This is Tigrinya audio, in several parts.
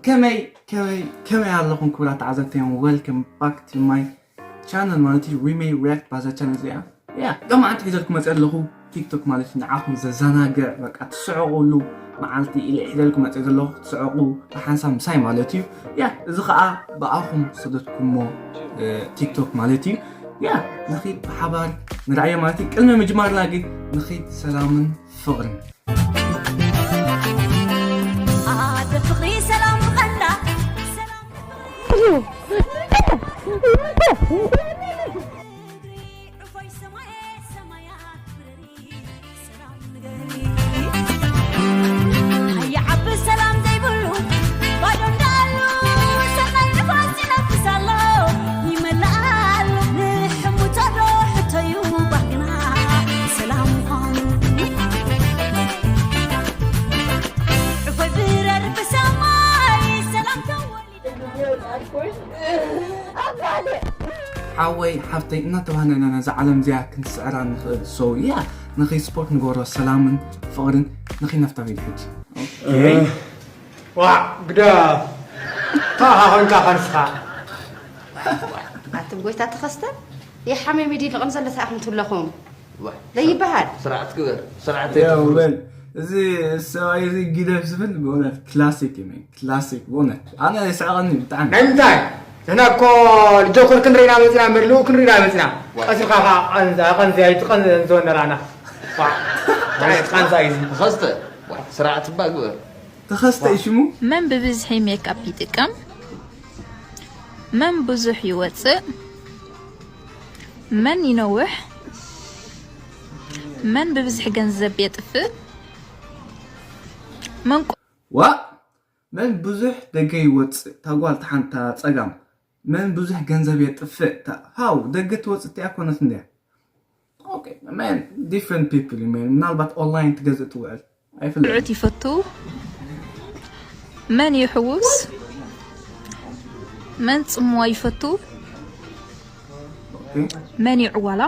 ከመይ ከመይ ከመይ ኣለኹም ክቡራት ተዓዘብተዮም? Welcome back to my channel ማለት እዩ። We may react ባዛ ቻነል እዚኣ ያ ሎማዓንቲ ሒዘልኩም መፅእ ኣለኹ። ቲክቶክ ማለት እዩ ንዓኹም ዘዘናግዕ በቃ ትስዕቑሉ መዓልቲ ኢለ ሒዘልኩም መፅእ ዘለኹ። ትስዕቑ ብሓንሳብ ምሳይ ማለት እዩ። ያ እዚ ከዓ ብኣኹም ሰደትኩሞ ቲክቶክ ማለት እዩ። ያ ንኺድ ብሓባር ንርኣዮ ማለት እዩ። ቅድሚ ምጅማርና ግን ንኺድ ሰላምን ፍቕርን። ኣደ ፍቕሪ ሰላም ብቐንዳ ሰላም ሓወይ ሓፍተይ እናተባህለና ነዛ ዓለም እዚኣ ክንስዕራ ንኽእል። So yeah ንኸይ ስፖርት ንገብሮ ሰላምን ፍቕርን ንኸይ ነፍታ ቪድዮ ሕጂ። ዋ ግዳ ታኻ ኮንካ ከንስኻ ኣትም ጎይታ ተኸስተ የሓመ ሚዲ ልቕም ዘለታ ኢኹም ትብለኹም ለይበሃል ስርዓት ግበር ስርዓት በል እዚ ሰብኣይ እዚ ጊደፍ ዝብል ብእውነት ክላሲክ እዩ። ክላሲክ ብእውነት ኣነ ይስዕቐኒ ብጣዕሚ። ናይ ምንታይ? ንሕና እኮ ልጆከር ክንሪና መፂና እምበር ልኡ ክንሪና መፂና። ቀሲልካ ከዓ ቀንዛ ቀንዚ ኣይትቀንዘወኒ ራና። ቃንዛ እዩ እዚ። ተኸስተ ስርዓት እባ ግበር። ተኸስተ እዩ ሽሙ። መን ብብዝሒ ሜክኣፕ ይጥቀም? መን ብዙሕ ይወፅእ? መን ይነውሕ? መን ብብዝሒ ገንዘብ የጥፍእ? መን ዋእ መን ብዙሕ ደገ ይወፅእ እታ ጓል እታ ሓንታ ፀጋም መን ብዙሕ ገንዘብ የጥፍእ እታ how ደገ ትወፅእ እቲኣ ኮነት እንድያ okay man different people man ምናልባት online ትገዝእ ትውዕል ኣይፍለጥን ብልዑት ይፈቱ መን ይሕውስ መን ፅምዋ ይፈቱ okay መን ይዕዋላ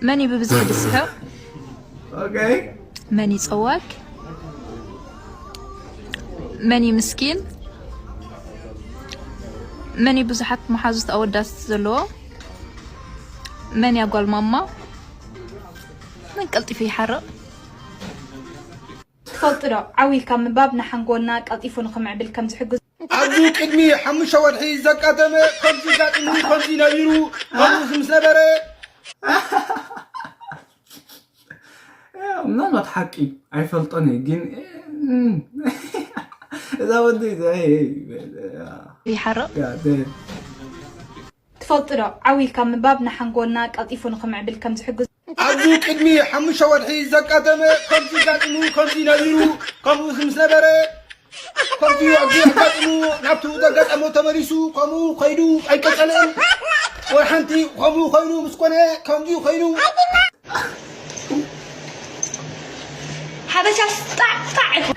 መን እዩ ብብዝሒ ዝስሕቕ okay መን ይፀዋግ መን እዩ ምስኪን መን እዩ ብዙሓት መሓዙት ኣወዳት ዘለዎ መን እያ ጓል ማማ መን ቀልጢፉ ይሓርቕ ትፈልጡ ዶ ዓው ኢልካ ምንባብ ንሓንጎልና ቀልጢፉ ንኽምዕብል ከም ዝሕግዝ ኣብዚ ቅድሚ ሓሙሽተ ወርሒ ዘጋጠመ ከምዚ ጋጢሙ ከምዚ ነቢሩ ከምዚ ምስ ነበረ ምናልባት ሓቂ ኣይፈልጦን እየ ግን እዛ ወዲ ይሓርቕ ትፈልጡ ዶ ዓው ኢልካ ምንባብ ንሓንጎልና ቀልጢፉ ንኽምዕብል ከም ዝሕግዝ ኣብዚ ቅድሚ ሓሙሽተ ወርሒ ዘጋጠመ ከምዚ ጋጢሙ ከምዚ ነቢሩ ከምኡ ምስ ነበረ ከምዚ ኣብዚ ኣጋጢሙ ናብቲ ዘጋጠሞ ተመሊሱ ከምኡ ከይዱ ኣይቀጸለን ወይ ሓንቲ ከምኡ ኮይኑ ምስ ኮነ ከምዚ ኮይኑ ሓበሻ ስጣዕ ስጣዕ ኢኹም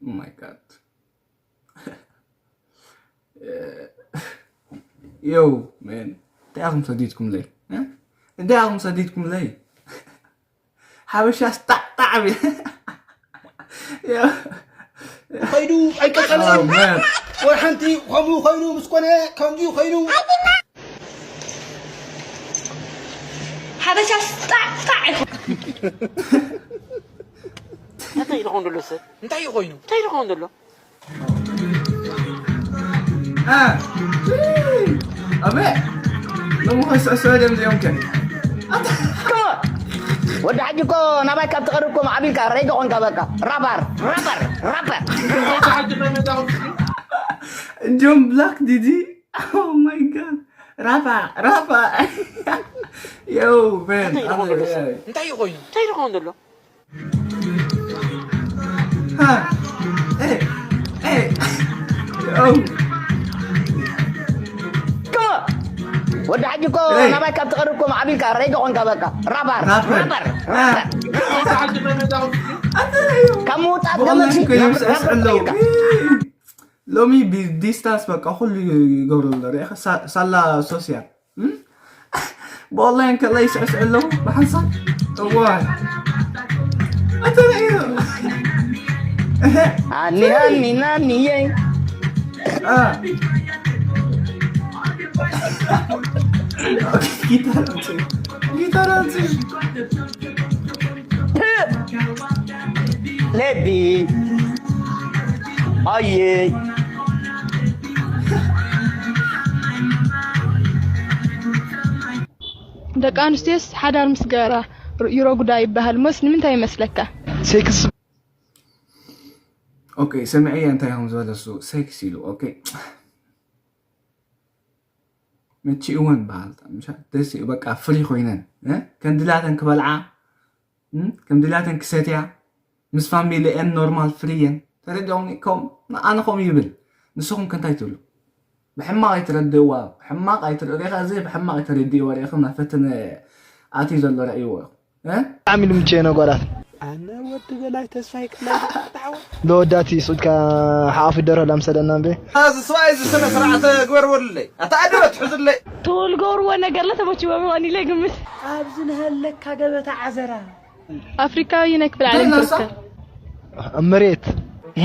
Oh my god. Yo, man. እንታይ ኢኹም ሰዲድኩምለይ? እንታይ ኢኹም ሰዲድኩምለይ? ሓበሻ ስጣዕጣዕ ከይዱ ኣይቀጸለን ወይ ሓንቲ ከምኡ ኮይኑ ምስ ኮነ ከምዚኡ ኮይኑ ሓበሻ ስጣዕጣዕ ኢኹም እንታይ ኢሉ ኾን ዘሎ ሰብ እንታይ እዩ ኮይኑ እንታይ ኢሉ ኾን ዘሎ ኣበ ሎሚ ኾን ስዕስዑ ደም ዘይምከን ወዲ ሓጂ እኮ ናባይ ካብ ትቐርብ እኮ ማዕቢልካ ረይገ ኾንካ በቃ ራባር ራበር ራበር ጆን ብላክ ዲዲ ማይ ጋድ ራፋ ራፋ ዮ እንታይ እዩ ኮይኑ እንታይ እዩ ኮይኑ ዘሎ ወዲ ሓጂ እኮ ናባይ ካብ ትቐርብ እኮ ማዕቢልካ ረይገ ኾንካ በቃ ራባር ራበር ካብ ምውጻእ ብኦንላይን ገመድ ኮይኖም ስዕስዕ ኣለዉ። ሎሚ ብዲስታንስ በቃ ኩሉ ይገብሩ ኣሎ። ሪኢኻ ሳ- ሳላ ሶስያ እም? ብኦንላይን ከላ ይስዕስዕ ኣለዉ ብሓንሳብ። እዋይ። ኣንተ ርኢዮ። ኣኒ፣ ኣኒ፣ ናኒየይ። አ። ኦኬ፣ ጊታር ኣምጽእ። ጊታር ኣምጽእ። ሌቢ። ኣየ። ደቂ ኣንስትዮስ ሓዳር ምስ ገበራ ይረጉዳ ይበሃል። ሞስ ንምንታይ ይመስለካ? ሴክስ። ኦኬ፣ ሰሚዐያ እንታይ ከም ዝበለ እሱ ሴክስ ኢሉ። ኦኬ። መቺ እውን በሃል። ምሻ ደስ እዩ። በቃ ፍሪ ኮይነን፣ እ? ከም ድላተን ክበልዓ፣ እ? ከም ድላተን ክሰትያ፣ ምስ ፋሚሊኤን ኖርማል ፍሪ እየን። ተረዲኦም ከም ኣነ ከምኡ ይብል። ንስኹም ከ እንታይ ትብሉ? ብሕማቕ ኣይትረድእዋ። ሕማቕ ኣይትረ-፣ ሪኻ እዚ ብሕማቕ ኣይተረድእዋ። ሪኢኹም ናብ ፈተነ ኣትዩ ዘሎ ረእይዎ ኢኹም። እ? ብጣዕሚ ልምችዮ ነጓላት። ኣነ ወዲ በላይ ተስፋ ይቅላይ። ለወዳቲ ሱድካ ሓፍ ይደረላ ምሰለና እምበ። እዚ ሰብኣይ እዚ ስነ ስርዓት ግበር በሉለይ። ኣታ ኣደበት ሕዙለይ። ተወልገርዎ ነገር ለተመችዎ ምዃን ኢለ ግምት። ኣብዚ ንሃለካ ገበታ ዓዘራ። ኣፍሪካዊ ናይ ክፍለ ዓለም ደላሳ? ትርከብ። መሬት።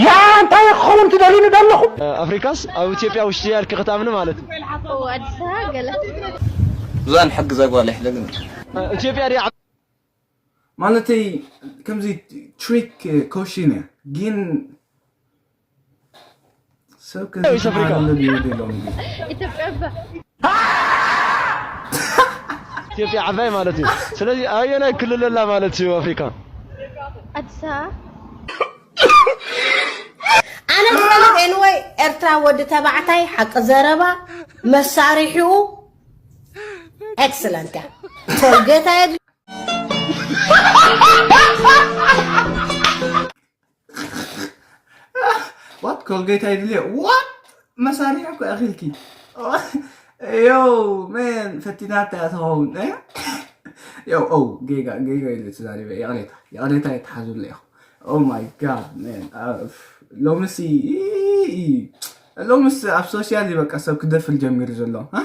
ያ እንታይ ክኸውን ትደልዩ ንደለኹ? ኣፍሪካስ ኣብ ኢትዮጵያ ውሽጢ ያልክ ክትኣምን ማለት እዩ። ኣዲስ ኣበባ ገለ። እዛን ሕጊ ዘጓል ይሕለግን። ኢትዮጵያ ድያ? ማለተይ ከምዚ ትሪክ ኮሽን እያ፣ ግን ሰብ ወይ ሰፍሪካ? ኢትዮጵያ እባ። ኢትዮጵያ ዓባይ ማለት እዩ። ስለዚ ኣየናይ ክልል ኣላ ማለት እዩ ኣፍሪካ? ኣዲስ ኣበባ። ኣነ ዝፈልጥ ኤንወይ ኤርትራ ወዲ ተባዕታይ ሓቂ ዘረባ መሳሪሒኡ ኤክሰለንት እያ። ኮልጌት ኣየድልዮ። ዋት ኮልጌት ኣይድልዮ። ዋት መሳሪሒ እኮ ኣኺልኪ። ዮ ሜን ፈቲናታ እያ ትኸውን። እ? ዮ ኦ ጌጋ ጌጋ ኢለ ተዛሪበ። ይቕሬታ ይቕሬታ የተሓዙለ ኢኹ። Oh my god man. ሎምሲ ሎምስ ኣብ ሶሻል በቃ ሰብ ክደፍር ጀሚሩ ዘሎ። እ?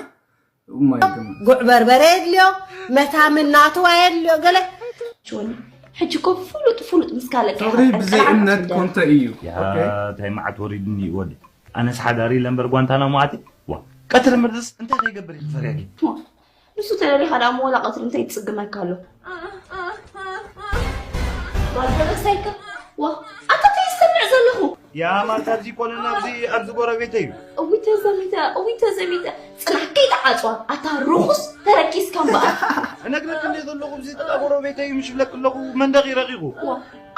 Oh my god. ጉዕ በርበረ የድልዮ፣ መታምን ናትዋ የድልዮ ገለ። ጆኒ፣ ሕጂ እኮ ፍሉጥ ፍሉጥ ምስ ካልእ ፍቕሪ ብዘይ እምነት ኮንተ እዩ። ያ ኦኬ። እንታይ መዓት ወሪድኒ እዩ ወዲ። ኣነስ ሓዳሪ ኢለ እምበር ጓንታናሞ ኣትየ። ዋ፣ ቀትሪ ምድርስ እንታይ ከይገብር እዩ ክፈርያኪ? ዋ፣ ንሱ ተደሊኻ ደኣ እሞ ወላ ቀትሪ እንታይ ትጽግመካ ኣሎ? ባልደረሳይካ፣ ዋ፣ ኣታ እንታይ ይሰምዕ ዘለኹ? ያ ማልታ ኣብዚ ኮነ ናብዚ ኣብዚ ጎረቤተይ እዩ። እውይ ተዘሚተ፣ እውይ ተዘሚተ። ጽናሕ ከይትዓጽዋ፣ ኣታ ርኹስ ተረኪስካ እምበኣር። እነግረክ እንደ ዘለኹ፣ እዚ ጥቃ ጎረቤተይ እዩ፣ ምሽ ብለክ ኣለኹ፣ መንደቕ ይረቂቑ። ዋ፣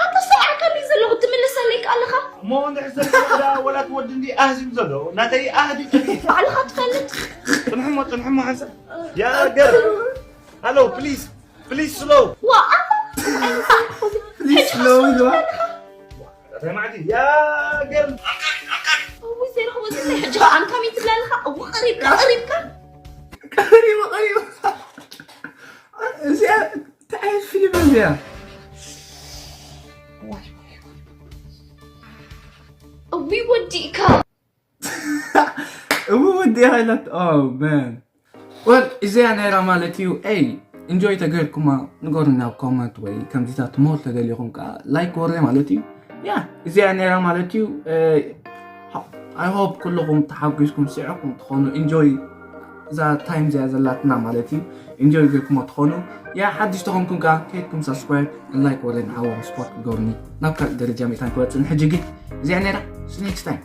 ኣታ ሰማዕካ እንደ ዘለኹ፣ ትምልሰለይ ከ ኣለኻ? እሞ እንድሕር ሰብ ወዳ ወላ ትወዲ እንዲ ኣህዚም ዘሎ፣ ናተይ ኣህዲ። ባዕልኻ ትፈልጥ። ጽንሕሞ፣ ጽንሕሞ ሓንሳብ። ያ ገር። ሃሎ፣ ፕሊዝ፣ ፕሊዝ ስሎው። ዋ፣ ኣታ እንታይ ዓይነት ሰብ ኢኻ? ፕሊዝ ሕጂ ስሎው ከስምዕ ኢልዋ። ከለኻ? እንታይ ማለት እዩ? ያ ገርል። እውይ፣ ዘይረኽቦ ዘይብለይ። ሕጂ ኸኣ ኣንካሚ ትብላ ኣለኻ? እው፣ ቀሪብካ፣ ቀሪብካ። ቀሪቡ፣ ቀሪቡ። እዚኣ እንታይ ዓይነት ፊልም እያ እዚኣ? እውይ፣ ወዲእካ። እው፣ ወዲእካ ኢላት። Oh man. Well፣ እዚኣ ነይራ ማለት እዩ። ኤይ፣ ኢንጆይ ተገይርኩማ ንገሩኒ ኣብ ኮመንት ወይ ከምዚታት ሞር ተደሊኹም ከዓ ላይክ ወረ ማለት እዩ። ያ፣ እዚኣ ነይራ ማለት እዩ። እ፣ I hope ኩልኹም ተሓጒስኩም ስዒርኩም ትኾኑ። ኢንጆይ እዛ ታይም እዚኣ ዘላትና ማለት እዩ። ኢንጆይ ገይርኩሞ ትኾኑ። ያ፣ ሓድሽ ተኾንኩም ከዓ ከይድኩም ሳብስክራይብ፣ ላይክ ወረ ንዓወር ስፖርት ገሩኒ ናብ ካልእ ደረጃ ሜታን ክበፅእ። ንሕጂ ግን እዚኣ ነይራ። See you next time.